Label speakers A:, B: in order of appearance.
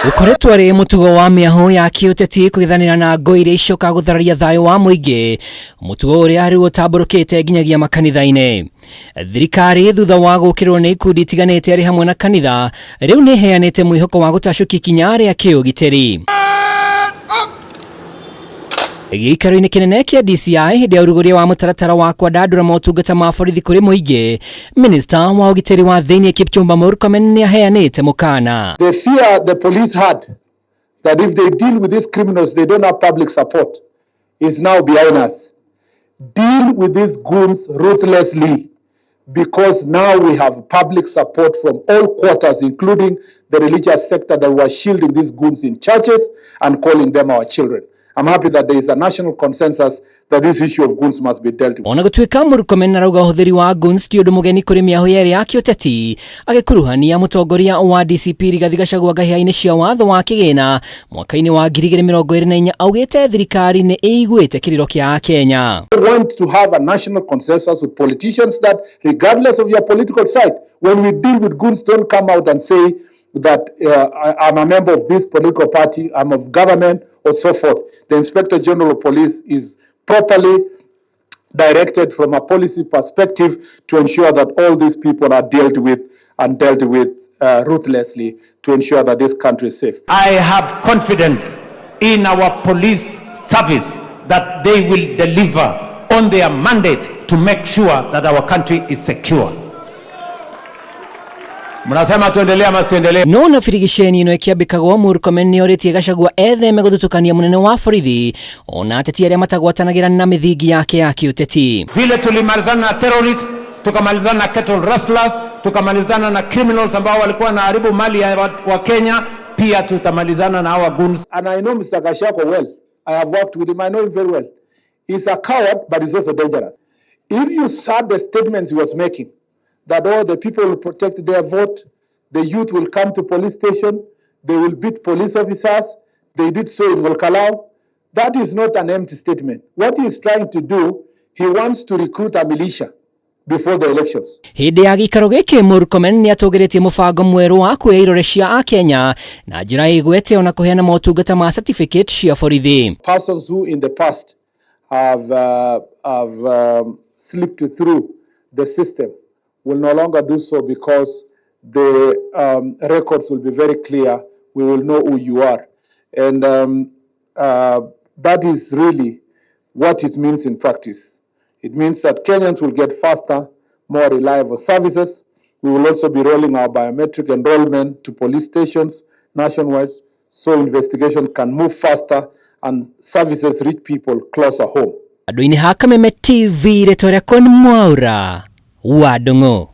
A: Ũkoretwo arĩ mũtugo wa mĩahũ ya kĩũteti kũgethanĩra na ngũ iria icoka gũthararia thayũ wa mũingĩ, mũtugo ũrĩa rĩu ũtambũrũkĩte nginyagia makanitha-inĩ. Thirikari thutha wa gũkĩrĩrwo nĩ ikundi itiganĩte arĩ hamwe na kanitha, rĩu nĩ ĩheanĩte mwĩhoko wa gũtacũkia ikinya rĩa kĩũgitĩri. Gĩikaro-inĩ kĩnene kĩa DCI hĩndĩ ya ũrugũria wa mũtaratara wa kwandandũra motungata ma borithi kũrĩ mũingĩ, minista wa ũgitĩri wa thĩinĩ Kipchumba Murkomen nĩ aheanĩte mũkana.
B: The fear the police had that if they deal with these criminals they don't have public support is now behind us. Deal with these goons ruthlessly because now we have public support from all quarters, including the religious sector that were shielding these goons in churches and calling them our children. I'm happy that there is a national consensus that this issue of goons must be dealt with.
A: Ona gũtuĩka Murkomen arauga ũhũthĩri wa goons ti ũndũ mũgeni kũrĩ mĩahũ yerĩ ya kĩũteti, agĩkuruhania mũtongoria wa DCP Rigathi Gachagua ngahĩha-inĩ cia watho wa kĩgĩna mwaka-inĩ wa 2024, augĩte thirikari nĩ ĩiguĩte kĩrĩro kĩa Akenya.
B: We want to have a national consensus with politicians that regardless of your political side, when we deal with goons, don't come out and say that I'm a member of this political party, I'm of government, or so forth. The Inspector General of Police is properly directed from a policy perspective to ensure that all these people are dealt with and dealt with ruthlessly to ensure that this country is safe.
C: I have confidence in our police service that they will deliver on their mandate to make sure that our country is secure. Mnasema tuendelee ama tuendelee?
A: No na birigiceni ĩno ĩkĩambĩkagwo, Murkomen nĩ orĩtie Gachagua etheme gũthutũkania mũnene wa borithi ona ateti arĩa matagwatanagĩra na mĩthingi yake ya kĩũteti.
C: Vile tulimalizana na terrorists, tukamalizana na cattle rustlers, tukamalizana na criminals ambao walikuwa wanaharibu mali ya wa Kenya, pia tutamalizana na hawa goons.
B: And I know Mr. Gachagua well. I have worked with him. I know him very well. He's a coward, but he's also dangerous. If you saw the statements he was making, that all the people will protect their vote, the youth will come to police station, they will beat police officers, they did so in Ol Kalou. That is not an empty statement. What he is trying to do, he wants to recruit a militia before the elections.
A: Hĩndĩ ya gĩikaro gĩkĩ, Murkomen nĩ atũgĩrĩtie mũbango mwerũ wa kuoya irore cia Akenya na njĩra ĩgwete ona kũheana motungata ma certificate cia borithi.
B: Persons who in the past have slipped through the system will no longer do so because the records will be very clear. We will know who you are. And that is really what it means in practice. It means that Kenyans will get faster, more reliable services. We will also be rolling our biometric enrollment to police stations nationwide so investigation can move faster and services reach people closer home.
A: Andũ-inĩ ha Kameme TV, rĩtwa rĩakwa nĩ Mwaura wa Ndung'u.